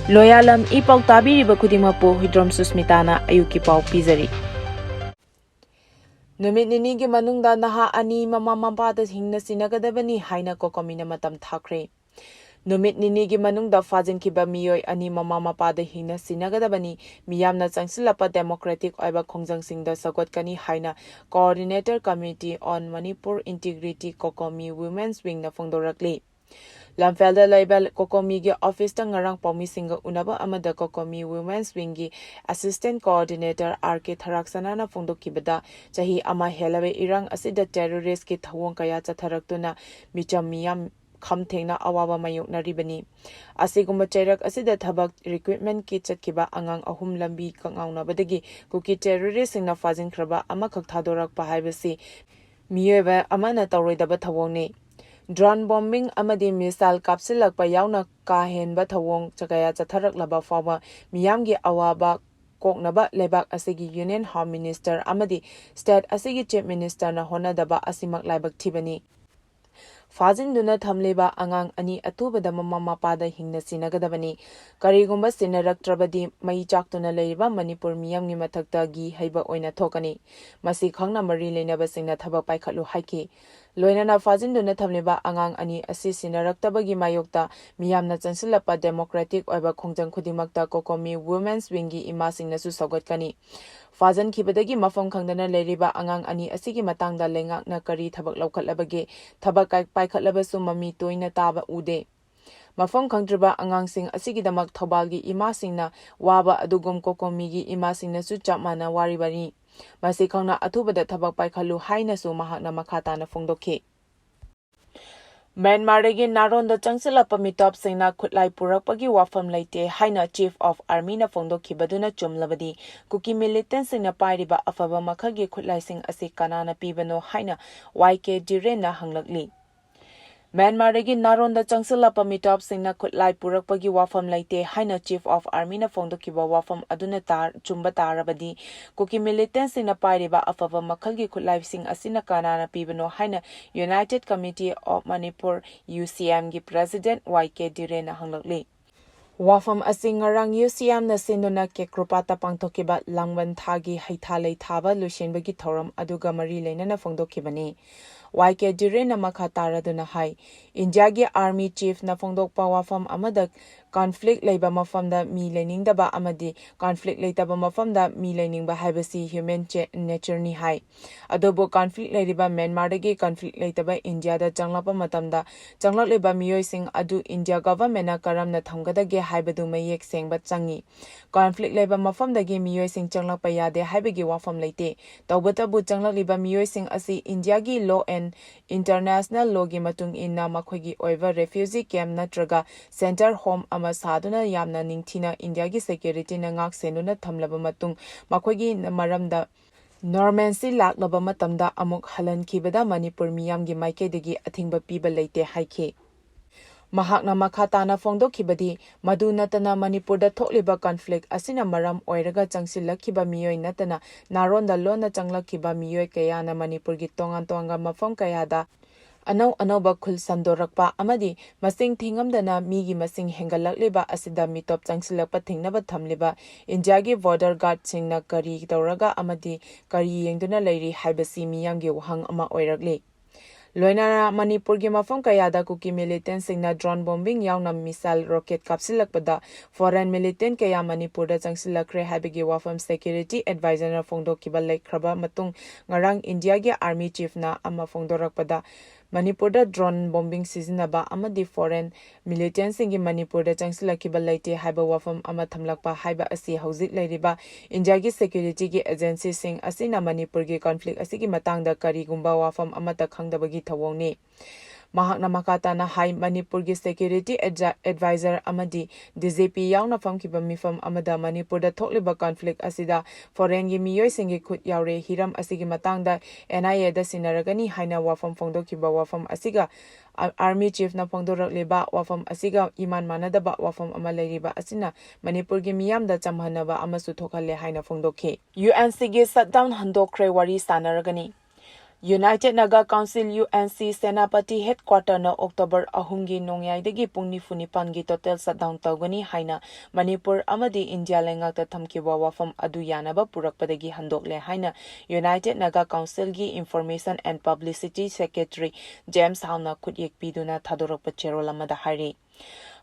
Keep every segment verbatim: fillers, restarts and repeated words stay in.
ꯂꯣꯌꯥꯂꯝ E ꯄꯥꯎ ꯇꯥꯕꯤꯔꯤꯕ ꯈꯨꯗꯤꯡꯃꯛꯄꯨ ꯍꯨꯏꯗ꯭ꯔꯣꯝ ꯁꯨꯁꯃꯤꯇꯥꯅ ꯑꯌꯨꯛꯀꯤ ꯄꯥꯎ ꯄꯤꯖꯔꯤ꯫ ꯅꯨꯃꯤꯠ ꯅꯤꯅꯤꯒꯤ ꯃꯅꯨꯡꯗ ꯅꯍꯥ ꯑꯅꯤ ꯃꯃꯥ ꯃꯄꯥꯗ ꯍꯤꯡꯅ ꯁꯤꯟꯅꯒꯗꯕꯅꯤ ꯍꯥꯏꯅ ꯀꯣꯀꯣꯃꯤꯅ ꯃꯇꯝ ꯊꯥꯈ꯭ꯔꯦ꯫ ꯅꯨꯃꯤꯠ ꯅꯤꯅꯤꯒꯤ ꯃꯅꯨꯡꯗ ꯐꯥꯖꯤꯟꯈꯤꯕ ꯃꯤꯑꯣꯏ ꯑꯅꯤ ꯃꯃꯥ ꯃꯄꯥꯗ ꯍꯤꯡꯅ ꯁꯤꯟꯅꯒꯗꯕꯅꯤ꯫ ꯃꯤꯌꯥꯝꯅ ꯆꯪꯁꯤꯜꯂꯛꯄ democratic ꯑꯣꯏꯕ ꯈꯣꯡꯖꯪꯁꯤꯡꯗ ꯁꯧꯒꯠꯀꯅꯤ ꯍꯥꯏꯅ Coordinator Committee on Manipur Integrity, ꯀꯣꯀꯣꯃꯤ Women's Wingꯅ ꯐꯣꯡꯗꯣꯔꯛꯂꯤ꯫ ꯂꯝꯐꯦꯜꯗ ꯂꯩꯕ ꯀꯣꯀꯣꯃꯤꯒꯤ ꯑꯣꯐꯤꯁꯇ ꯉꯔꯥꯡ ꯄꯥꯎꯃꯤꯁꯤꯡꯒ ꯎꯅꯕ ꯑꯃꯗ ꯀꯣꯀꯣꯃꯤ Women's Wingꯒꯤ Assistant Coordinator ꯑꯥꯔ ꯀꯦ ꯊꯔꯥꯛꯁꯅꯥꯅ ꯐꯣꯡꯗꯣꯛꯈꯤꯕꯗ, ꯆꯍꯤ ꯑꯃ ꯍꯦꯜꯂꯕ ꯏꯔꯥꯡ ꯑꯁꯤꯗ terroristꯀꯤ ꯊꯧꯑꯣꯡ ꯀꯌꯥ ꯆꯠꯊꯔꯛꯇꯨꯅ ꯃꯤꯆꯝ ꯃꯤꯌꯥꯝ ꯈꯝ ꯊꯦꯡꯅ ꯑꯋꯥꯕ ꯃꯥꯌꯣꯛꯅꯔꯤꯕꯅꯤ꯫ ꯑꯁꯤꯒꯨꯝꯕ ꯆꯩꯔꯛ ꯑꯁꯤꯗ ꯊꯕꯛ recruitmentꯀꯤ ꯆꯠꯈꯤꯕ ꯑꯉꯥꯡ ꯑꯍꯨꯝ ꯂꯝꯕꯤ ꯀꯛꯉꯥꯎꯅꯕꯗꯒꯤ ꯀꯨꯀꯤ terroristꯁꯤꯡꯅ ꯐꯥꯖꯤꯟꯈ꯭ꯔꯕ ꯑꯃꯈꯛ ꯊꯥꯗꯣꯔꯛꯄ ꯍꯥꯏꯕꯁꯤ ꯃꯤꯑꯣꯏꯕ ꯑꯃꯅ ꯇꯧꯔꯣꯏꯗꯕ ꯊꯧꯑꯣꯡꯅꯤ꯫ Drone bombing ꯑꯃꯗꯤ missile ꯀꯥꯞꯁꯤꯜꯂꯛꯄ ꯌꯥꯎꯅ ꯀꯥ ꯍꯦꯟꯕ ꯊꯧꯑꯣꯡ ꯀꯌꯥ ꯆꯠꯊꯔꯛꯂꯕ ꯐꯥꯎꯕ ꯃꯤꯌꯥꯝꯒꯤ ꯑꯋꯥꯕ ꯀꯣꯛꯅꯕ ꯂꯩꯕꯥꯛ ꯑꯁꯤꯒꯤ Union Home Minister ꯑꯃꯗꯤ state ꯑꯁꯤꯒꯤ Chief Ministerꯅ ꯍꯣꯠꯅꯗꯕ ꯑꯁꯤꯃꯛ ꯂꯥꯏꯕꯛ ꯊꯤꯕꯅꯤ꯫ ꯐꯥꯖꯤꯟꯗꯨꯅ ꯊꯝꯂꯤꯕ ꯑꯉꯥꯡ ꯑꯅꯤ ꯑꯊꯨꯕꯗ ꯃꯃꯥ ꯃꯄꯥꯗ ꯍꯤꯡꯅ ꯁꯤꯟꯅꯒꯗꯕꯅꯤ꯫ ꯀꯔꯤꯒꯨꯝꯕ ꯁꯤꯟꯅꯔꯛꯇ꯭ꯔꯕꯗꯤ ꯃꯩ ꯆꯥꯛꯇꯨꯅ ꯂꯩꯔꯤꯕ ꯃꯅꯤꯄꯨꯔ ꯃꯤꯌꯥꯝꯒꯤ ꯃꯊꯛꯇ ꯘꯤ ꯍꯩꯕ ꯑꯣꯏꯅ ꯊꯣꯛꯀꯅꯤ꯫ ꯃꯁꯤ ꯈꯪꯅ ꯃꯔꯤ ꯂꯩꯅꯕꯁꯤꯡꯅ ꯊꯕꯛ ꯄꯥꯏꯈꯠꯂꯨ ꯍꯥꯏꯈꯤ꯫ ꯂꯣꯏꯅꯅ ꯐꯥꯖꯤꯟꯗꯨꯅ ꯊꯝꯂꯤꯕ ꯑꯉꯥꯡ ꯑꯅꯤ ꯑꯁꯤ ꯁꯤꯟꯅꯔꯛꯇꯕꯒꯤ ꯃꯥꯌꯣꯛꯇ ꯃꯤꯌꯥꯝꯅ ꯆꯪꯁꯤꯜꯂꯛꯄ democratic ꯑꯣꯏꯕ ꯈꯣꯡꯖꯪ ꯈꯨꯗꯤꯡꯃꯛꯇ ꯀꯣꯀꯣꯃꯤ Women's Wingꯒꯤ ꯏꯃꯥꯁꯤꯡꯅꯁꯨ ꯁꯧꯒꯠꯀꯅꯤ꯫ ꯐꯥꯖꯤꯟꯈꯤꯕꯗꯒꯤ ꯃꯐꯝ ꯈꯪꯗꯅ ꯂꯩꯔꯤꯕ ꯑꯉꯥꯡ ꯑꯅꯤ ꯑꯁꯤꯒꯤ ꯃꯇꯥꯡꯗ ꯂꯩꯉꯥꯛꯅ ꯀꯔꯤ ꯊꯕꯛ ꯂꯧꯈꯠꯂꯕꯒꯦ? ꯊꯕꯛ ꯀꯥꯏ-, ꯄꯥꯏꯈꯠꯂꯕꯁꯨ ꯃꯃꯤ ꯇꯣꯏꯅ ꯇꯥꯕ ꯎꯗꯦ꯫ ꯃꯐꯝ ꯈꯪꯗ꯭ꯔꯤꯕ ꯑꯉꯥꯡꯁꯤꯡ ꯑꯁꯤꯒꯤꯗꯃꯛ ꯊꯧꯕꯥꯜꯒꯤ ꯏꯃꯥꯁꯤꯡꯅ ꯋꯥꯕ ꯑꯗꯨꯒꯨꯝ ꯀꯣꯀꯣꯃꯤꯒꯤ ꯏꯃꯥꯁꯤꯡꯅꯁꯨ ꯆꯞ ꯃꯥꯟꯅ ꯋꯥꯔꯤꯕꯅꯤ꯫ ꯃꯁꯤ ꯈꯪꯅ ꯑꯊꯨꯕꯗ ꯊꯕꯛ ꯄꯥꯏꯈꯠꯂꯨ ꯍꯥꯏꯅꯁꯨ ꯃꯍꯥꯛꯅ ꯃꯈꯥ ꯇꯥꯅ ꯐꯣꯡꯗꯣꯛꯈꯤ꯫ ꯃ꯭ꯌꯥꯟꯃꯥꯔꯗꯒꯤ ꯅꯥꯔꯣꯟꯗ ꯆꯪꯁꯤꯜꯂꯛꯄ ꯃꯤꯇꯣꯞꯁꯤꯡꯅ ꯈꯨꯠꯂꯥꯏ ꯄꯨꯔꯛꯄꯒꯤ ꯋꯥꯐꯝ ꯂꯩꯇꯦ ꯍꯥꯏꯅ Chief of Armyꯅ ꯐꯣꯡꯗꯣꯛꯈꯤꯕꯗꯨꯅ ꯆꯨꯝꯂꯕꯗꯤ, ꯀꯨꯀꯤ militantꯁꯤꯡꯅ ꯄꯥꯏꯔꯤꯕ ꯑꯐꯕ ꯃꯈꯜꯒꯤ ꯈꯨꯠꯂꯥꯏꯁꯤꯡ ꯑꯁꯤ ꯀꯅꯥꯅ ꯄꯤꯕꯅꯣ ꯍꯥꯏꯅ ꯋꯥꯏ ꯀꯦ ꯙꯤꯔꯦꯟꯅ ꯍꯪꯂꯛꯂꯤ꯫ ꯃ꯭ꯌꯥꯟꯃꯥꯔꯗꯒꯤ ꯅꯥꯔꯣꯟꯗ ꯆꯪꯁꯤꯜꯂꯛꯄ ꯃꯤꯇꯣꯞꯁꯤꯡꯅ ꯈꯨꯠꯂꯥꯏ ꯄꯨꯔꯛꯄꯒꯤ ꯋꯥꯐꯝ ꯂꯩꯇꯦ ꯍꯥꯏꯅ Chief of Armyꯅ ꯐꯣꯡꯗꯣꯛꯈꯤꯕ ꯋꯥꯐꯝ ꯑꯗꯨꯅ ꯇꯥ-, ꯆꯨꯝꯕ ꯇꯥꯔꯕꯗꯤ, ꯀꯨꯀꯤ militantꯁꯤꯡꯅ ꯄꯥꯏꯔꯤꯕ ꯑꯐꯕ ꯃꯈꯜꯒꯤ ꯈꯨꯠꯂꯥꯏꯁꯤꯡ ꯑꯁꯤꯅ ꯀꯅꯥꯅ ꯄꯤꯕꯅꯣ ꯍꯥꯏꯅ United Committee of Manipur, UCMꯒꯤ President ꯋꯥꯏ ꯀꯦ ꯙꯤꯔꯦꯟꯅ ꯍꯪꯂꯛꯂꯤ꯫ ꯋꯥꯐꯝ ꯑꯁꯤ ꯉꯔꯥꯡ UCMꯅ ꯁꯤꯟꯗꯨꯅ ꯀꯦꯀ꯭ꯔꯨꯄꯥꯠꯇ ꯄꯥꯡꯊꯣꯛꯈꯤꯕ ꯂꯥꯡꯕꯟ ꯊꯥꯒꯤ ꯍꯩꯊꯥ ꯂꯩꯊꯥꯕ ꯂꯣꯏꯁꯤꯟꯕꯒꯤ ꯊꯧꯔꯝ ꯑꯗꯨꯒ ꯃꯔꯤ ꯂꯩꯅꯅ ꯐꯣꯡꯗꯣꯛꯈꯤꯕꯅꯤ꯫ ꯋꯥꯏ ꯀꯦ ꯗ꯭ꯌꯨꯔꯦꯟꯅ ꯃꯈꯥ ꯇꯥꯔꯗꯨꯅ ꯍꯥꯏ, ꯏꯟꯗꯤꯌꯥꯒꯤ Army Chiefꯅ ꯐꯣꯡꯗꯣꯛꯄ ꯋꯥꯐꯝ ꯑꯃꯗ conflict ꯂꯩꯕ ꯃꯐꯝꯗ ꯃꯤ ꯂꯩꯅꯤꯡꯗꯕ ꯑꯃꯗꯤ conflict ꯂꯩꯇꯕ ꯃꯐꯝꯗ ꯃꯤ ꯂꯩꯅꯤꯡꯕ ꯍꯥꯏꯕꯁꯤ human natureꯅꯤ ꯍꯥꯏ꯫ ꯑꯗꯨꯕꯨ conflict ꯂꯩꯔꯤꯕ ꯃ꯭ꯌꯥꯟꯃꯥꯔꯗꯒꯤ conflict ꯂꯩꯇꯕ ꯏꯟꯗꯤꯌꯥꯗ ꯆꯪꯂꯛꯄ ꯃꯇꯝꯗ ꯆꯪꯂꯛꯂꯤꯕ ꯃꯤꯑꯣꯏꯁꯤꯡ ꯑꯗꯨ ꯏꯟꯗꯤꯌꯥ governmentꯅ ꯀꯔꯝꯅ ꯊꯝꯒꯗꯒꯦ ꯍꯥꯏꯕꯗꯨ ꯃꯌꯦꯛ ꯁꯦꯡꯕ ꯆꯪꯏ꯫ Conflict ꯂꯩꯕ ꯃꯐꯝꯗꯒꯤ ꯃꯤꯑꯣꯏꯁꯤꯡ ꯆꯪꯂꯛꯄ ꯌꯥꯗꯦ ꯍꯥꯏꯕꯒꯤ ꯋꯥꯐꯝ ꯂꯩꯇꯦ꯫ ꯇꯧꯕꯇꯕꯨ ꯆꯪꯂꯛꯂꯤꯕ ꯃꯤꯑꯣꯏꯁꯤꯡ ꯑꯁꯤ ꯏꯟꯗꯤꯌꯥꯒꯤ law and international lawꯒꯤ ꯃꯇꯨꯡ ꯏꯟꯅ ꯃꯈꯣꯏꯒꯤ ꯑꯣꯏꯕ refugee camp ꯅꯠꯇ꯭ꯔꯒ shelter home ꯑꯃ ꯁꯥꯗꯨꯅ ꯌꯥꯝꯅ ꯅꯤꯡꯊꯤꯅ ꯏꯟꯗꯤꯌꯥꯒꯤ securityꯅ ꯉꯥꯛ ꯁꯦꯟꯗꯨꯅ ꯊꯝꯂꯕ ꯃꯇꯨꯡ ꯃꯈꯣꯏꯒꯤ ꯃꯔꯝꯗ normalcy ꯂꯥꯛꯂꯕ ꯃꯇꯝꯗ ꯑꯃꯨꯛ ꯍꯜꯍꯟꯈꯤꯕꯗ ꯃꯅꯤꯄꯨꯔ ꯃꯤꯌꯥꯝꯒꯤ ꯃꯥꯏꯀꯩꯗꯒꯤ ꯑꯊꯤꯡꯕ ꯄꯤꯕ ꯂꯩꯇꯦ ꯍꯥꯏꯈꯤ꯫ ꯃꯍꯥꯛꯅ ꯃꯈꯥ ꯇꯥꯅ ꯐꯣꯡꯗꯣꯛꯈꯤꯕꯗꯤ, ꯃꯗꯨ ꯅꯠꯇꯅ ꯃꯅꯤꯄꯨꯔꯗ ꯊꯣꯛꯂꯤꯕ conflict ꯑꯁꯤꯅ ꯃꯔꯝ ꯑꯣꯏꯔꯒ ꯆꯪꯁꯤꯜꯂꯛꯈꯤꯕ ꯃꯤꯑꯣꯏ ꯅꯠꯇꯅ ꯅꯥꯔꯣꯟꯗ ꯂꯣꯟꯅ ꯆꯪꯂꯛꯈꯤꯕ ꯃꯤꯑꯣꯏ ꯀꯌꯥꯅ ꯃꯅꯤꯄꯨꯔꯒꯤ ꯇꯣꯉꯥꯟ ꯇꯣꯉꯥꯟꯕ ꯃꯐꯝ ꯀꯌꯥꯗ ꯑꯅꯧ ꯑꯅꯧꯕ ꯈꯨꯜ ꯁꯟꯗꯣꯔꯛꯄ ꯑꯃꯗꯤ ꯃꯁꯤꯡ ꯊꯤꯉꯝꯗꯅ ꯃꯤꯒꯤ ꯃꯁꯤꯡ ꯍꯦꯟꯒꯠꯂꯛꯂꯤꯕ ꯑꯁꯤꯗ ꯃꯤꯇꯣꯞ ꯆꯪꯁꯤꯜꯂꯛꯄ ꯊꯤꯡꯅꯕ ꯊꯝꯂꯤꯕ ꯏꯟꯗꯤꯌꯥꯒꯤ border guardꯁꯤꯡꯅ ꯀꯔꯤ ꯇꯧꯔꯒ ꯑꯃꯗꯤ ꯀꯔꯤ ꯌꯦꯡꯗꯨꯅ ꯂꯩꯔꯤ ꯍꯥꯏꯕꯁꯤ ꯃꯤꯌꯥꯝꯒꯤ ꯋꯥꯍꯪ ꯑꯃ ꯑꯣꯏꯔꯛꯂꯤ꯫ ꯂꯣꯏꯅꯅ ꯃꯅꯤꯄꯨꯔꯒꯤ ꯃꯐꯝ ꯀꯌꯥꯗ ꯀꯨꯀꯤ militantꯁꯤꯡꯅ drone bombing ꯌꯥꯎꯅ missile, rocket ꯀꯥꯞꯁꯤꯜꯂꯛꯄꯗ foreign militant ꯀꯌꯥ ꯃꯅꯤꯄꯨꯔꯗ ꯆꯪꯁꯤꯜꯂꯛꯈ꯭ꯔꯦ ꯍꯥꯏꯕꯒꯤ ꯋꯥꯐꯝ security advisorꯅ ꯐꯣꯡꯗꯣꯛꯈꯤꯕ ꯂꯩꯈ꯭ꯔꯕ ꯃꯇꯨꯡ ꯉꯔꯥꯡ ꯏꯟꯗꯤꯌꯥꯒꯤ Army Chiefꯅ ꯑꯃ ꯐꯣꯡꯗꯣꯔꯛꯄꯗ ꯃꯅꯤꯄꯨꯔꯗ drone bombing ꯁꯤꯖꯤꯟꯅꯕ ꯑꯃꯗꯤ foreign militantꯁꯤꯡꯒꯤ ꯃꯅꯤꯄꯨꯔꯗ ꯆꯪꯁꯤꯜꯂꯛꯈꯤꯕ ꯂꯩꯇꯦ ꯍꯥꯏꯕ ꯋꯥꯐꯝ ꯑꯃ ꯊꯝꯂꯛꯄ ꯍꯥꯏꯕ ꯑꯁꯤ ꯍꯧꯖꯤꯛ ꯂꯩꯔꯤꯕ ꯏꯟꯗꯤꯌꯥꯒꯤ securityꯒꯤ agencyꯁꯤꯡ ꯑꯁꯤꯅ ꯃꯅꯤꯄꯨꯔꯒꯤ conflict ꯑꯁꯤꯒꯤ ꯃꯇꯥꯡꯗ ꯀꯔꯤꯒꯨꯝꯕ ꯋꯥꯐꯝ ꯑꯃꯠꯇ ꯈꯪꯗꯕꯒꯤ ꯊꯧꯑꯣꯡꯅꯤ꯫ ꯃꯍꯥꯛꯅ ꯃꯈꯥ ꯇꯥꯅ ꯍꯥꯏ, ꯃꯅꯤꯄꯨꯔꯒꯤ security advisor ꯑꯃꯗꯤ DGP ꯌꯥꯎꯅ ꯐꯝꯈꯤꯕ ꯃꯤꯐꯝ ꯑꯃꯗ ꯃꯅꯤꯄꯨꯔꯗ ꯊꯣꯛꯂꯤꯕ conflict ꯑꯁꯤꯗ foreignꯒꯤ ꯃꯤꯑꯣꯏꯁꯤꯡꯒꯤ ꯈꯨꯠ ꯌꯥꯎꯔꯦ, ꯍꯤꯔꯝ ꯑꯁꯤꯒꯤ ꯃꯇꯥꯡꯗ NIAꯗ ꯁꯤꯟꯅꯔꯒꯅꯤ ꯍꯥꯏꯅ ꯋꯥꯐꯝ ꯐꯣꯡꯗꯣꯛꯈꯤꯕ ꯋꯥꯐꯝ ꯑꯁꯤꯒ Army Chiefꯅ ꯐꯣꯡꯗꯣꯔꯛꯂꯤꯕ ꯋꯥꯐꯝ ꯑꯁꯤꯒ ꯏꯃꯥꯟ ꯃꯥꯟꯅꯗꯕ ꯋꯥꯐꯝ ꯑꯃ ꯂꯩꯔꯤꯕ ꯑꯁꯤꯅ ꯃꯅꯤꯄꯨꯔꯒꯤ ꯃꯤꯌꯥꯝꯗ ꯆꯝꯍꯟꯅꯕ ꯑꯃꯁꯨ ꯊꯣꯛꯍꯜꯂꯦ ꯍꯥꯏꯅ ꯐꯣꯡꯗꯣꯛꯈꯤ꯫ UNCꯒꯤ shutdown ꯍꯟꯗꯣꯛꯈ꯭ꯔꯦ, ꯋꯥꯔꯤ ꯁꯥꯟꯅꯔꯒꯅꯤ꯫ United Naga Council, U N C, Senapati headquarterꯅ October ꯑꯍꯨꯝꯒꯤ ꯅꯣꯡꯌꯥꯏꯗꯒꯤ ꯄꯨꯡ ꯅꯤꯐꯨ ꯅꯤꯄꯥꯟꯒꯤ total shutdown ꯇꯧꯒꯅꯤ ꯍꯥꯏꯅ ꯃꯅꯤꯄꯨꯔ ꯑꯃꯗꯤ ꯏꯟꯗꯤꯌꯥ ꯂꯩꯉꯥꯛꯇ ꯊꯝꯈꯤꯕ ꯋꯥꯐꯝ ꯑꯗꯨ ꯌꯥꯅꯕ ꯄꯨꯔꯛꯄꯗꯒꯤ ꯍꯟꯗꯣꯛꯂꯦ ꯍꯥꯏꯅ United Naga Councilꯒꯤ Information and Publicity Secretary James Howꯅ ꯈꯨꯠꯌꯦꯛ ꯄꯤꯗꯨꯅ ꯊꯥꯗꯣꯔꯛꯄ ꯆꯦꯔꯣꯜ ꯑꯃꯗ ꯍꯥꯏꯔꯤ꯫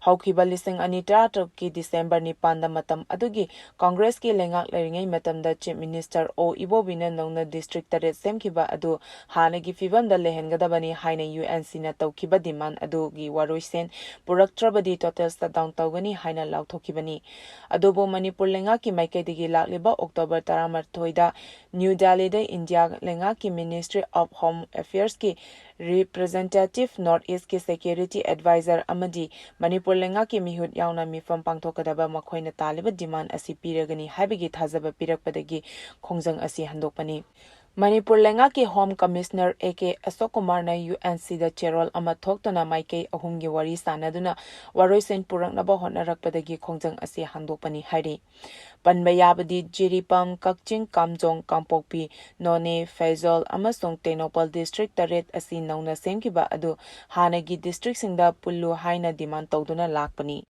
ꯍꯧꯈꯤꯕ ꯂꯤꯁꯤꯡ ꯑꯅꯤ ꯇꯔꯥꯇꯔꯨꯛꯀꯤ December ꯅꯤꯄꯥꯟꯗ ꯃꯇꯝ ꯑꯗꯨꯒꯤ Congressꯀꯤ ꯂꯩꯉꯥꯛ ꯂꯩꯔꯤꯉꯩ ꯃꯇꯝꯗ Chief Minister ꯑꯣ ꯏꯕꯣꯕꯤꯅ ꯅꯧꯅ district ꯇꯔꯦꯠ ꯁꯦꯝꯈꯤꯕ ꯑꯗꯨ ꯍꯥꯟꯅꯒꯤ ꯐꯤꯕꯝꯗ ꯂꯩꯍꯟꯒꯗꯕꯅꯤ ꯍꯥꯏꯅ UNCꯅ ꯇꯧꯈꯤꯕ demand ꯑꯗꯨꯒꯤ ꯋꯥꯔꯣꯏꯁꯦꯟ ꯄꯨꯔꯛꯇ꯭ꯔꯕꯗꯤ total shutdown ꯇꯧꯒꯅꯤ ꯍꯥꯏꯅ ꯂꯥꯎꯊꯣꯛꯈꯤꯕꯅꯤ꯫ ꯑꯗꯨꯕꯨ ꯃꯅꯤꯄꯨꯔ ꯂꯩꯉꯥꯛꯀꯤ ꯃꯥꯏꯀꯩꯗꯒꯤ ꯂꯥꯛꯂꯤꯕ October ꯇꯔꯥꯃꯥꯊꯣꯏꯗ New Delhiꯗ ꯏꯟꯗꯤꯌꯥ ꯂꯩꯉꯥꯛꯀꯤ Ministry of Home Affairsꯀꯤ Representative, North Eastꯀꯤ Security Advisor ꯑꯃꯗꯤ ꯃꯅꯤꯄꯨꯔ ꯂꯩꯉꯥꯛꯀꯤ ꯃꯤꯍꯨꯠ ꯌꯥꯎꯅ ꯃꯤꯐꯝ ꯄꯥꯡꯊꯣꯛꯀꯗꯕ ꯃꯈꯣꯏꯅ ꯇꯥꯜꯂꯤꯕ demand ꯑꯁꯤ ꯄꯤꯔꯒꯅꯤ ꯍꯥꯏꯕꯒꯤ ꯊꯥꯖꯕ ꯄꯤꯔꯛꯄꯗꯒꯤ ꯈꯣꯡꯖꯪ ꯑꯁꯤ ꯍꯟꯗꯣꯛꯄꯅꯤ꯫ ꯃꯅꯤꯄꯨꯔ ꯂꯩꯉꯥꯛꯀꯤ Home Commissioner ꯑꯦ ꯀꯦ ꯑꯁꯣꯛ ꯀꯨꯃꯥꯔꯅ UNCꯗ ꯆꯦꯔꯣꯜ ꯑꯃ ꯊꯣꯛꯇꯨꯅ ꯃꯥꯏꯀꯩ ꯑꯍꯨꯝꯒꯤ ꯋꯥꯔꯤ ꯁꯥꯅꯗꯨꯅ ꯋꯥꯔꯣꯏꯁꯤꯟ ꯄꯨꯔꯛꯅꯕ ꯍꯣꯠꯅꯔꯛꯄꯗꯒꯤ ꯈꯣꯡꯖꯪ ꯑꯁꯤ ꯍꯟꯗꯣꯛꯄꯅꯤ ꯍꯥꯏꯔꯤ꯫ ꯄꯟꯕ ꯌꯥꯕꯗꯤ ꯖꯤꯔꯤꯕꯥꯝ, ꯀꯛꯆꯤꯡ, ꯀꯥꯝꯖꯣꯡ, ꯀꯥꯡꯄꯣꯛꯄꯤ, ꯅꯣꯅꯦ, ꯐꯦꯖꯣꯜ ꯑꯃꯁꯨꯡ ꯇꯦꯡꯅꯧꯄꯜ district ꯇꯔꯦꯠ ꯑꯁꯤ ꯅꯧꯅ ꯁꯦꯝꯈꯤꯕ ꯑꯗꯨ ꯍꯥꯟꯅꯒꯤ districtꯁꯤꯡꯗ ꯄꯨꯜꯂꯨ ꯍꯥꯏꯅ demand ꯇꯧꯗꯨꯅ ꯂꯥꯛꯄꯅꯤ꯫